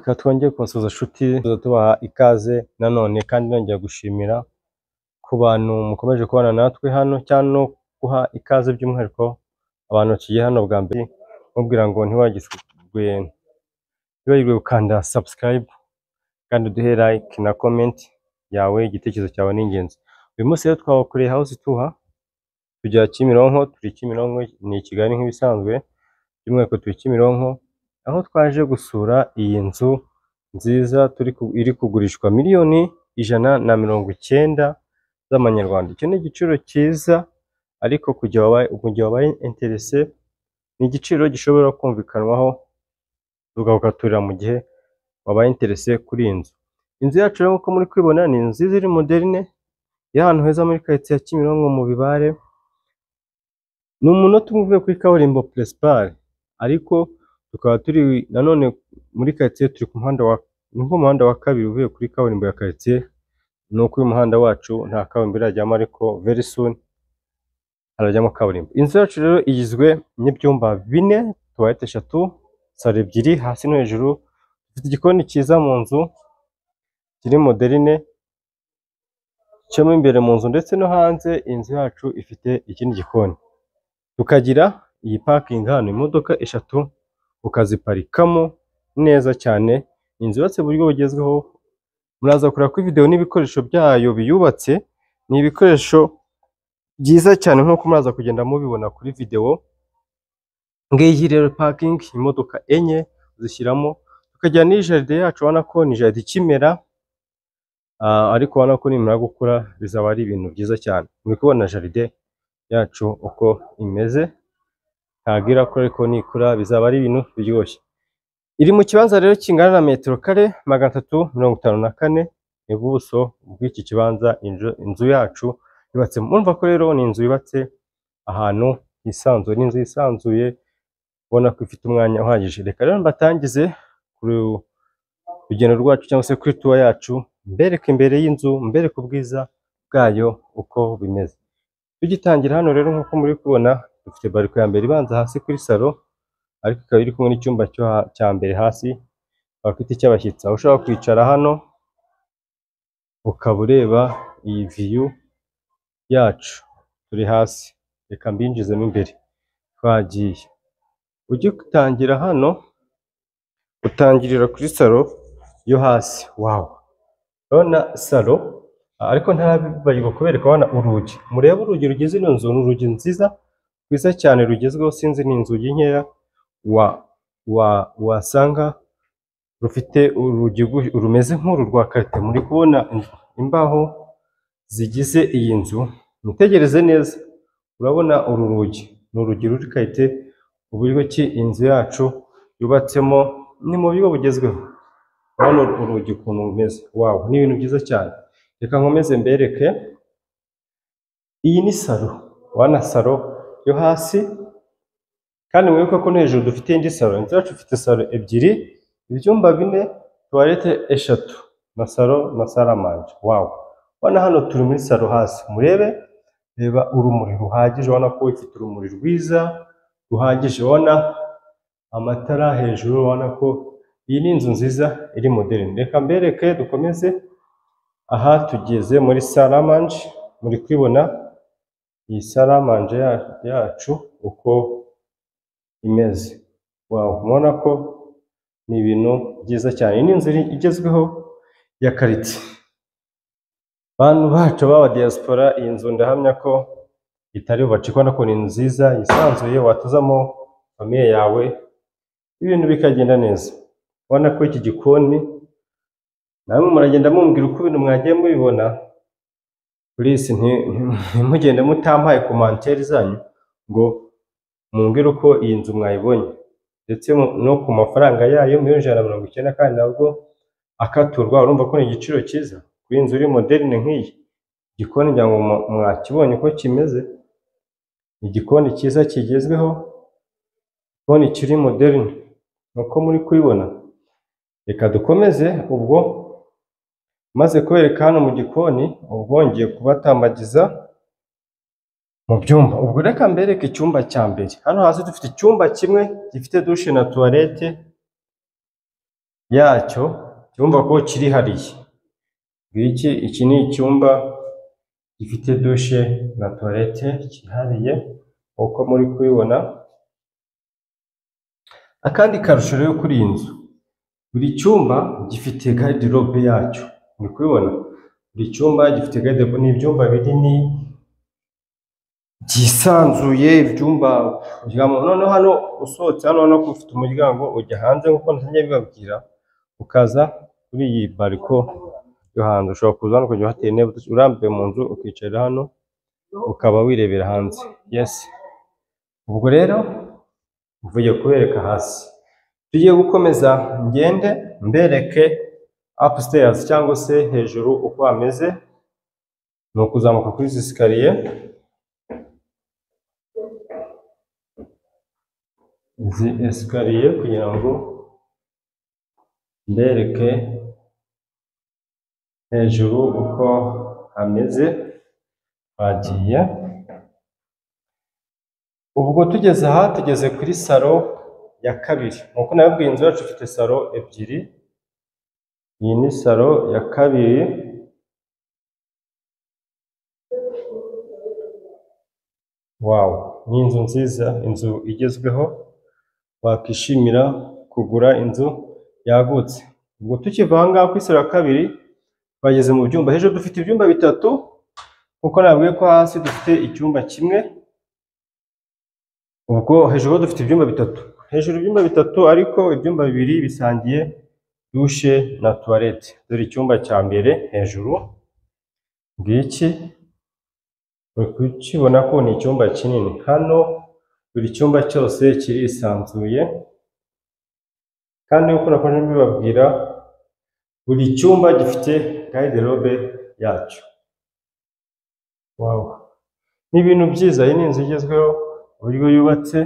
Reka twongere kubasuhuza nshuti, tubaha ikaze nanone kandi nongera gushimira ku bantu mukomeje kubana natwe hano, cyangwa no guha ikaze by'umwihariko abantu bakigiye hano bwa mbere, mubwira ngo ntiwibagirwe gukanda subscribe kandi uduhe like na comment yawe, igitekerezo cyawe ni ingenzi. Uyu munsi rero twabakoreye house tour, tujya Kimironko, turi Kimironko, ni i Kigali nk'ibisanzwe, by'umwihariko turi Kimironko, aho twaje gusura iyi nzu nziza iri kugurishwa 190,000,000 z'amanyarwanda. Icyo ni igiciro cyiza, ariko mu gihe wabaye intéressé, ni igiciro gishobora kumvikanwaho tukagukaturira mu gihe wabaye intéressé kuri iyi nzu. Inzu yacu rero nk'uko muri kubibona ni inzu nziza iri moderne, iri ahantu heza muri quartier ya Kimironko mu Bibare, ni umunota umwe uvuye kuri kaburimbo principale, ariko tukaba turi nanone muri quartier, turi ku muhanda wa, ni nk'umuhanda wa kabiri uvuye kuri kaburimbo ya quartier, ni uko uyu muhanda wacu nta kaburimbo irajyamo, ariko very soon harajyamo kaburimbo. Inzu yacu rero igizwe n'ibyumba bine, toilette eshatu, salon ebyiri hasi no hejuru, ifite igikoni cyiza mu nzu kiri moderne, cyo mo imbere mu nzu ndetse no hanze. Inzu yacu ifite ikindi gikoni. Tukagira iyi parking hano, imodoka eshatu ukaziparikamo neza cyane. Inzu yubatse mu buryo bugezweho, muraza kureba kuri video n'ibikoresho byayo biyubatse, ni ibikoresho byiza cyane nk'uko muraza kugenda mubibona kuri video. Ngiyi rero parking, imodoka enye uzishyiramo. Tukagira n'iyi jardin yacu, ubona ko ni jardin ikimera, ariko ubona ko nimara gukura bizaba ari ibintu byiza cyane. Muri kubona jardin yacu uko imeze, ntabwo irakura ariko nikura bizaba ari ibintu biryoshye. Iri mu kibanza rero kingana na metero kare 354, ni ubuso bw'iki kibanza inzu yacu yubatsemo. Murumva ko rero ni inzu yubatse ahantu hisanzuye, ni inzu yisanzuye ubona ko ifite umwanya uhagije. Reka rero mbatangize ku rugendo rwacu cyangwa se kuri tour yacu, mbereke imbere y'inzu, mbereke ubwiza bwayo uko bimeze. Tugitangira hano rero, nk'uko muri kubona, dufite balcon ya mbere ibanza hasi kuri salon, ariko ikaba iri kumwe n'icyumba cya mbere hasi bafite icy'abashyitsi, aho ushobora kwicara hano ukaba ureba iyi view yacu. Turi hasi, reka mbinjizemo imbere. Twagiye. Ugitangira hano utangirira kuri salon yo hasi. Wow, urabona salon, ariko ntarabibagirwa kubereka, urabona urugi, murebe urugi rugize ino nzu, ni urugi nziza rwiza cyane rugezweho. Sinzi, ni inzugi nkeya wa wa wasanga rufite urugi rumeze nk'uru rwa qualité. Muri kubona imbaho zigize iyi nzu, mwitegereze neza, urabona uru rugi ni urugi ruri qualité. Uburyo ki inzu yacu yubatsemo ni mu buryo bugezweho. Urabona urugi ukuntu rumeze, wow, ni ibintu byiza cyane. Reka nkomeze mbereke. Iyi ni salon, urabona salon yo hasi, kandi mwibuke ko no hejuru dufite indi salon. Inzu yacu ifite salon ebyiri, ibyumba bine, toilette eshatu na salon na salle à manger. Wow, urabona hano turi muri salon hasi, murebe, reba urumuri ruhagije, urabona ko ifite urumuri rwiza ruhagije, urabona amatara hejuru, urabona ko iyi ni inzu nziza iri moderne. Reka mbereke dukomeze. Aha tugeze muri salle à manger, muri kwibona iyi salle à manger yacu uko imeze. Wow, mubona ko ni ibintu byiza cyane. Iyi ni inzu igezweho ya qualité. Bantu bacu b'aba diaspora, iyi nzu ndahamya ko itari bubacike. Ubona ko ni inzu nziza yisanzuye, watuzamo famille yawe ibintu bikagenda neza. Ubona ko iki gikoni, namwe muragenda mumbwira uko ibintu mwagiye mubibona. Please, ntimugende mutampaye commentaire zanyu ngo mumbwire uko iyi nzu mwayibonye, ndetse no ku mafaranga yayo 190,000,000, kandi nabwo akaturwa. Urumva ko ni igiciro cyiza kuri inzu iri moderne nk'iyi. Igikoni ngira ngo mwakibonye uko kimeze, igikoni cyiza kigezweho, igikoni kiri moderne uko muri kubibona. Reka dukomeze. Ubwo maze kubereka hano mu gikoni, ubwo ngiye kubatambagiza mu byumba. Ubwo reka mbereke icyumba cya mbere. Hano hasi dufite icyumba kimwe gifite douche na toilette. yacyo, cyumva ko kirihariye. Ngiki iki ni icyumba gifite dushe na toilette cyihariye uko muri kubibona. Akandi karusho rero kuri iyi nzu, buri cyumba gifite garde-robe yacyo, muri kubibona. Buri cyumba gifite garde-robe, ni ibyumba binini byisanzuye, ibyumba noneho hano usohotse hano urabona ko ufite umuryango ujya hanze nk'uko ntajya mbibabwira, ukaza kuri iyi bariko yo hanze. Ushobora kuza hano ukajya uhatera intebe urambiwe mu nzu ukicara hano ukaba wirebera hanze. Yes, ubwo rero mvuye kubereka hasi, tugiye gukomeza ngende mbereke upstairs cyangwa se hejuru uko hameze. Ni ukuzamuka kuri izi sikariye, izi esikariye kugira ngo mbereke hejuru uko hameze. Bagiye ubwo tugeze aha, tugeze kuri salo ya kabiri. Nkuko nababwiye inzu yacu ifite salo ebyiri, iyi ni salo ya kabiri. Wow, ni inzu nziza, inzu igezweho, wakwishimira kugura inzu yagutse. Ubwo tukiva aha ngaha kuri salo ya kabiri bageze mu byumba. Hejuru dufite ibyumba bitatu, nkuko nabwiye ko hasi dufite icyumba kimwe. Ubwo hejuru dufite ibyumba bitatu, hejuru ibyumba bitatu, ariko ibyumba bibiri bisangiye dushe na toilette. Dore icyumba cya mbere hejuru ngiki, uri kukibona ko ni icyumba kinini. Hano buri cyumba cyose kirisanzuye, kandi nk'uko nakomeje mbibabwira, buri cyumba gifite garde-robe yacyo. Wow, ni ibintu byiza. Iyi ni inzu igezweho uburyo yubatse.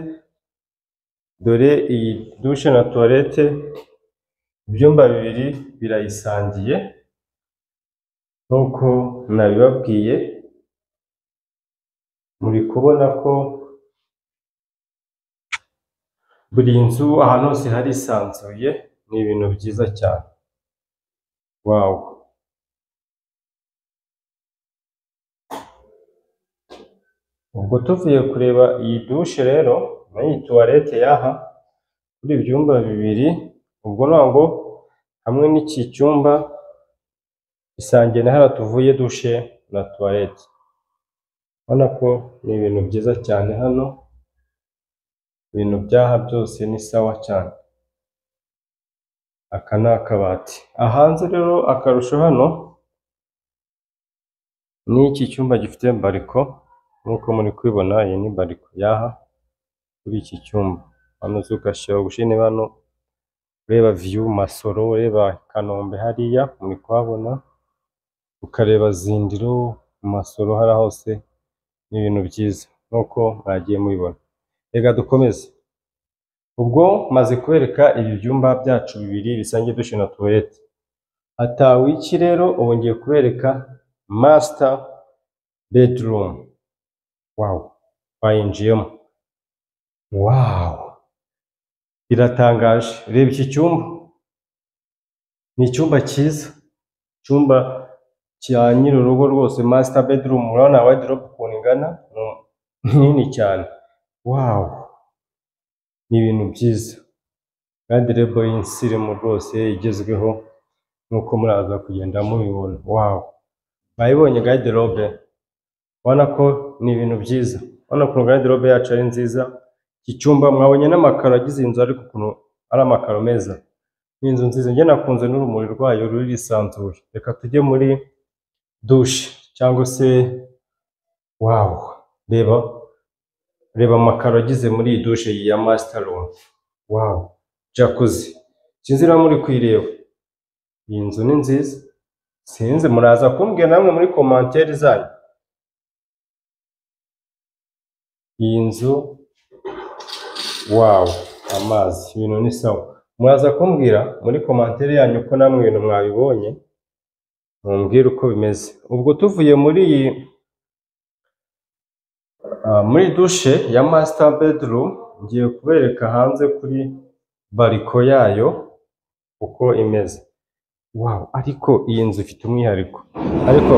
Dore iyi dushe na toilette, ibyumba bibiri birayisangiye nk'uko nabibabwiye. Muri kubona ko buri nzu ahantu hose harisanzuye, ni ibintu byiza cyane. Wow, ubwo tuvuye kureba iyi dushe rero n'iyi toilette y'aha kuri ibyumba bibiri, ubwo ntabwo hamwe n'iki cyumba bisangiye na hariya tuvuye dushe na toilette. Urabona ko ni ibintu byiza cyane hano, ibintu by'aha byose ni sawa cyane. Aka ni akabati. Hanze rero akarusho hano ni iki cyumba gifite bariko, nk'uko muri kubibona iyi ni bariko y'aha kuri iki cyumba. Hano ugashyira intebe hano ureba view Masoro, ureba Kanombe hariya muri kuhabona, ukareba Zindiro, Masoro hariya hose, ni ibintu byiza nk'uko mwagiye mubibona. Reka dukomeze. Ubwo maze kubereka ibi byumba byacu bibiri bisangiye dushe na toilette. Hatawe iki rero, ubu ngiye kubereka master bedroom. Wow, bayinjiyemo. Wow, biratangaje. Reba iki cyumba, ni icyumba cyiza, icyumba cya nyir'urugo rwose, master bedroom. Urabona wardrobe ukuntu ingana, ni nini cyane. Wow, ni ibintu byiza. Garde-robe y'insirimu rwose igezweho nk'uko muraza kugenda mubibona. Wow, mwayibonye garde-robe, ubona ko ni ibintu byiza. Urabona ukuntu garde-robe yacu ari nziza. Iki cyumba mwabonye n'amakaro agize inzu, ariko ukuntu ari amakaro meza. Ni inzu nziza, njye nakunze n'urumuri rwayo rurisanzuye. Reka tujye muri dushe cyangwa se wow, reba amakaro agize muri iyi dushe ya master room. Wow, jacuzzi, sinzi niba muri kuyireba. Iyi nzu ni nziza, sinzi, muraza kumbwira namwe muri commentaire zanyu. Iyi nzu wow, amazi, ibintu ni sawa. Muraza kumbwira muri commentaire yanyu ko namwe ibintu mwabibonye, mumbwire uko bimeze. Ubwo tuvuye muri iyi muri dushe ya master bedroom, ngiye kubereka hanze kuri bariko yayo. uko imeze. Wow, ariko iyi nzu ifite umwihariko. Ariko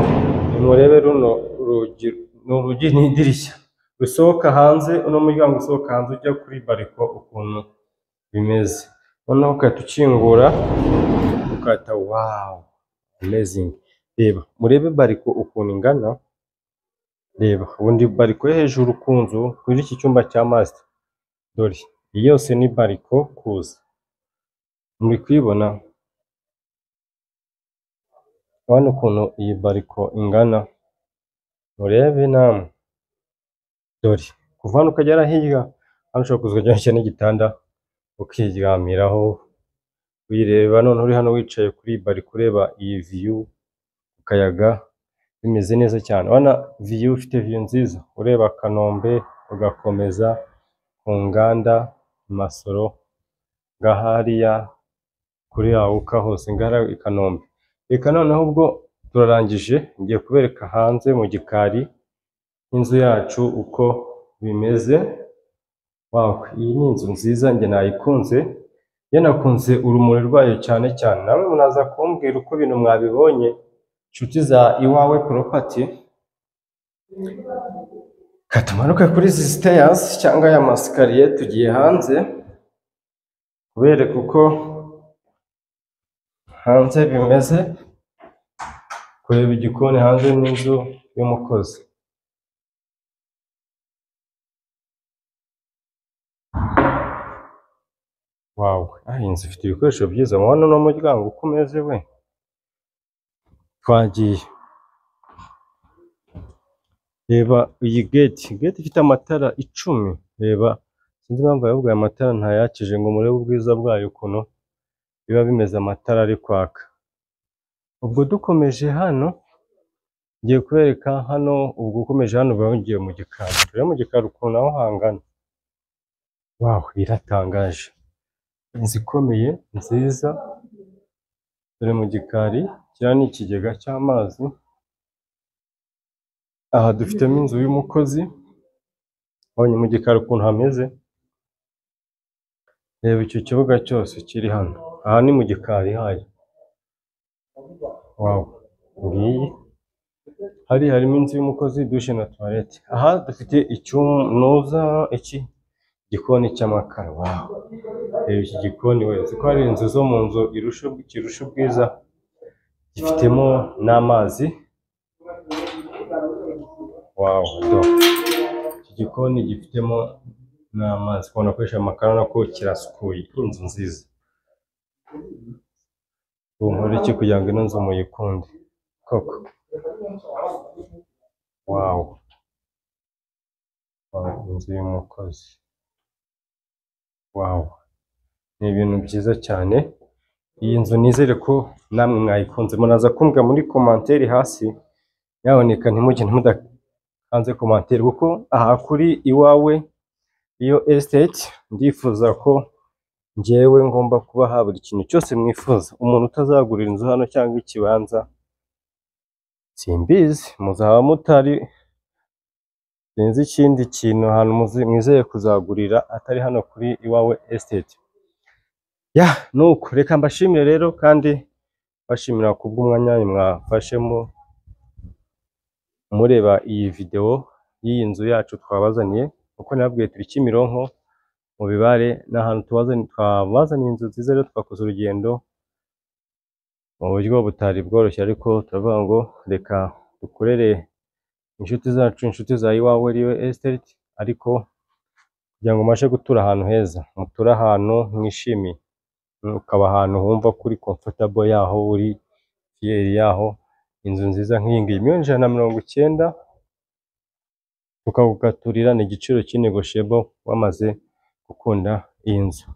nimurebe runo rugi, ni urugi n'idirishya rusohoka hanze, uno muryango usohoka hanze ujya kuri bariko ukuntu bimeze. Noneho ugahita ukingura ukahita, wow, amazing. Reba, murebe bariko ukuntu ingana. Reba ubundi bariko yo hejuru ku nzu kuri iki cyumba cya master. Dore iyi yose ni bariko kuza, muri kuyibona? Urabona ukuntu iyi bariko ingana? Murebe namwe. Dore kuva hano ukagera hirya, hano ushobora kuza ukajya n'igitanda ukiryamiraho uyireba. Noneho uri hano wicaye kuri bariko ureba iyi view, akayaga, bimeze neza cyane. Urabona view, ufite view nziza, ureba Kanombe ugakomeza ku nganda, Masoro, ngaha hariya kuri Awuka hose, ngaha i Kanombe. Reka noneho ubwo turarangije, ngiye kubereka hanze mu gikari inzu yacu uko bimeze. Wow, iyi ni inzu nziza, njye nayikunze. Njye nakunze urumuri rwayo cyane cyane. Namwe munaza kumbwira uko ibintu mwabibonye, inshuti za Iwawe Property. Katumanuke kuri izi stairs cyangwa aya masikariye, tugiye hanze kubereka uko hanze bimeze, kureba igikoni hanze n'inzu y'umukozi. Wow, iyi nzu ifite ibikoresho byiza. Mubona uno muryango uko umeze we? Twagiye. Reba iyi gate, gate ifite amatara 10. Reba, sinzi impamvu yavuga aya matara ntayakije ngo murebe ubwiza bwayo ukuntu biba bimeze amatara ari kwaka. Ubwo dukomeje hano, ngiye kubereka hano, ubwo ukomeje hano uba ugiye mu gikari. Turebe mu gikari ukuntu aho hangana. Wow, biratangaje. Inzu ikomeye nziza. Dore mu gikari, kiriya ni ikigega cy'amazi. Aha dufitemo inzu y'umukozi. Ubonye mu gikari ukuntu hameze? Reba icyo kibuga cyose kiri hano. Aha ni mu gikari hayo. Wow, ngiyi. Hari harimo inzu y'umukozi, dushe na toilette. Aha dufite icyunuza iki gikoni cy'amakara. Wow, reba iki gikoni we, ko hari inzu zo mu nzu kirusha ubwiza, gifitemo n'amazi. Wow, do iki gikoni gifitemo n'amazi, kubona akoresha amakara nako kirasukuye. Inzu nziza. Ubu nkora iki kugira ngo ino nzu muyikunde koko? Wow, inzu y'umukozi. Wow, ni ibintu byiza cyane. Iyi nzu nizere ko namwe mwayikunze. Munaza kumbwira muri commentaire hasi, nyaboneka ntimugende mudakanze commentaire, kuko aha kuri Iwawe Real Estate ndifuza ko njyewe ngomba kubaha buri kintu cyose mwifuza. Umuntu utazagurira inzu hano cyangwa ikibanza simbizi, muzaba mutari, sinzi ikindi kintu ahantu mwizeye kuzagurira atari hano kuri Iwawe Estate. Ya, nuko reka mbashimire rero, kandi bashimira kubw'umwanya mwafashemo mureba iyi video y'iyi nzu yacu twabazaniye. Uko nababwiye, turi Kimironko mu Bibare, ni ahantu twabazaniye inzu nziza. Rero twakoze urugendo mu buryo butari bworoshye, ariko turavuga ngo reka dukorere inshuti zacu, inshuti za Iwawe Real Estate, ariko kugira ngo mubashe gutura ahantu heza, muture ahantu mwishimiye, ukaba ahantu wumva kuri comfortable yaho, uri fier yaho. Inzu nziza nk'iyi ngiyi, 190,000,000 tukagukaturira, ni igiciro cy'inegotiable wamaze gukunda iyi nzu.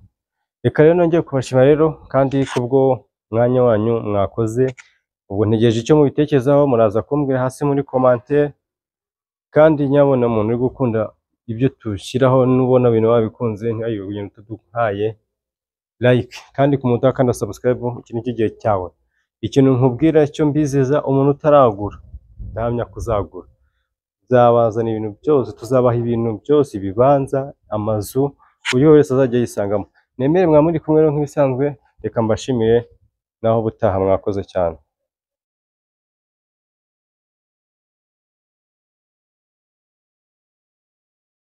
Reka rero nongeye kubashima rero kandi kubwo mwanya wanyu mwakoze. Ubwo ntegereje icyo mubitekerezaho, muraza kumbwira hasi muri commentaire. Kandi nyabona umuntu uri gukunda ibyo tushyiraho, nubona ibintu wabikunze ntibagire utaduhaye like, kandi ku muntu utakanda subscribe, iki ni cyo gihe cyawe. Ikintu nkubwira cyo mbizeza, umuntu utaragura ndahamya kuzagura. Tuzabazana ibintu byose, tuzabaha ibintu byose, ibibanza, amazu, ku buryo buri wese azajya yisangamo. Nemere mwa muri kumwe rero nk'ibisanzwe, Reka mbashimire, naho ubutaha, mwakoze cyane.